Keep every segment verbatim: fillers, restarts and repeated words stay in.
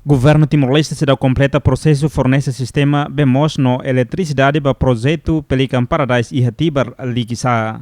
Governu Timor-Leste seidauk kompleta prosesu fornese sistema bee moos no eletrisidade ba projetu Pelican Paradise iha Tibar likisá.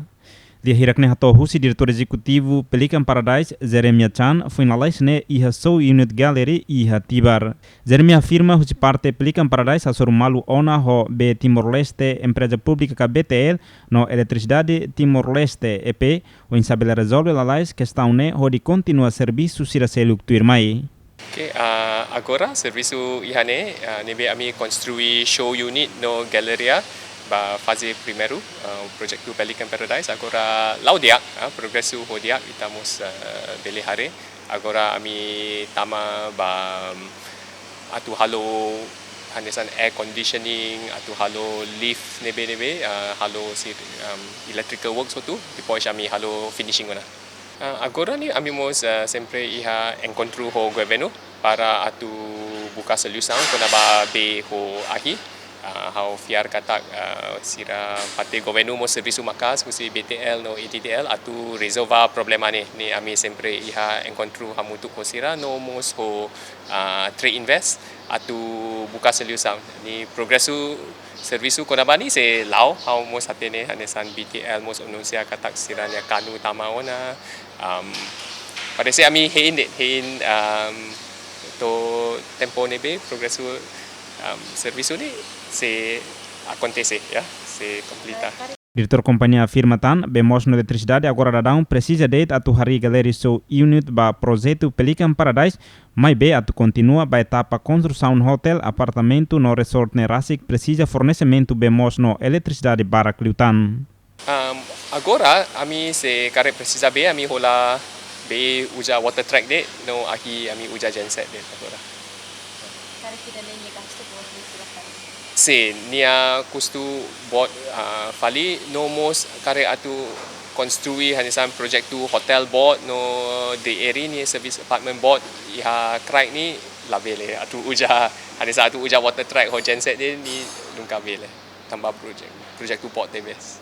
Lia hirak ne'e hato'o husi Diretór Ezekutivu Pelican Paradise, Jeremiah Chan, foin lalais ne'e iha Show Unit Gallery iha Tibar. Jeremiah afirma husi parte Pelican Paradise hasoru malu ona ho bee Timor-Leste, empreza públika ka B T L, no Eletrisidade Timor-Leste, E P, oinsá bele rezolve lalais kestaun ne'e hodi kontinua servisu sira seluk tuirmai. Oke, ah, agora servisu iha ne'e, ah, ne'ebé ami konstrui show unit no galeria ba faze primeiru, ah, projetu Pelican Paradise, agora la'o di'ak, ah, progresu ho di'ak, ita mós, ah, bele haree. Agora ami tama ba, mm, atu halo hanesan air conditioning, atu halo lift ne'ebé-ne'ebé, ah, halo sira, um, electrical works hotu, depois ami halo finishing ona. Ah, agora ne'e ami mós, ah, sempre iha enkontru ho governu para atu buka solusaun kona-ba bee ho ahi. Ah, ha'u fiar katak, ah, sira parte governu mós servisu maka'as husi B T L no E T T L atu rezolve problema ne'e. Ne'e ami sempre iha enkontru hamutuk ho sira no mós ho, ah, Trade Invest atu buka solusaun. Ne'e progresu servisu kona-ba ne'e sei la'o, ha'u mós hatene hanesan B T L mós anunsia katak sira-nia kanu tama ona. Um, parese ami hein de'it, hein, um, to'o tempu ne'ebé progresu, um, servisu ne'e sei akontese, ya, sei kompleta. Diretór kompañia afirma tan, bee moos no eletrisidade agora daudaun presiza de'it atu harii galeria Show Unit ba projetu Pelican Paradise, maibé atu kontinua ba etapa konstrusaun hotel, apartamentu no resort ne'e rasik presiza fornesimentu bee moos no eletrisidade barak liután. Um, agora ami se karik presiza bee, ami hola bee uza water truck de'it, no ahi ami uza genset de'it agora. Karik ida-ne'e nia gastu boot liu sira fali? Sin, nia kustu boot, ah, fali, no mós karik atu konstrui hanesan projetu hotel boot no D R I ne'e service apartment boot iha kraik ne'e labele atu uza, hanesan atu uza water truck ho genset de'it ne'e nunka bele. Tanba project, projetu boot tebes.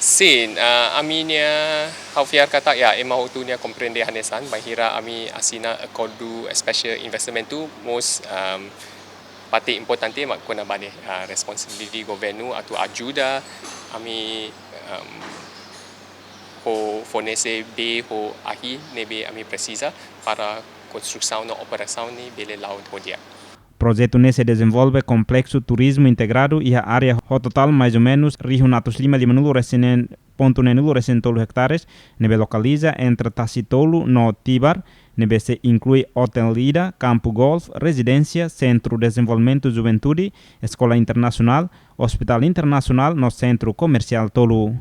Sin, ah, ami-nia, ha'u fiar katak, ya, ema hotu nia komprende hanesan, bainhira ami asina akordu espesiál investimentu, mós, um, parte importante mak kona-ba ne'e, ah, responsabilidade governu atu ajuda ami, um, ho fornese bee ho ahi ne'ebé ami presiza para konstrusaun no operasaun ne'e bele la'o ho di'ak. Projetu ne'e sei dezenvolve kompleksu turizmu integradu iha área ho totál mais ou menus rihun atus lima limanulu resin neen pontu neenulu resin tolu hektares, ne'ebé lokaliza entre Tasitolu no Tibar, ne'ebé sei inklui hotel ida, kampu golf, rezidénsia, sentru dezenvolvimentu juventude, eskola internasionál, ospitál internasionál no sentru komersiál tolu.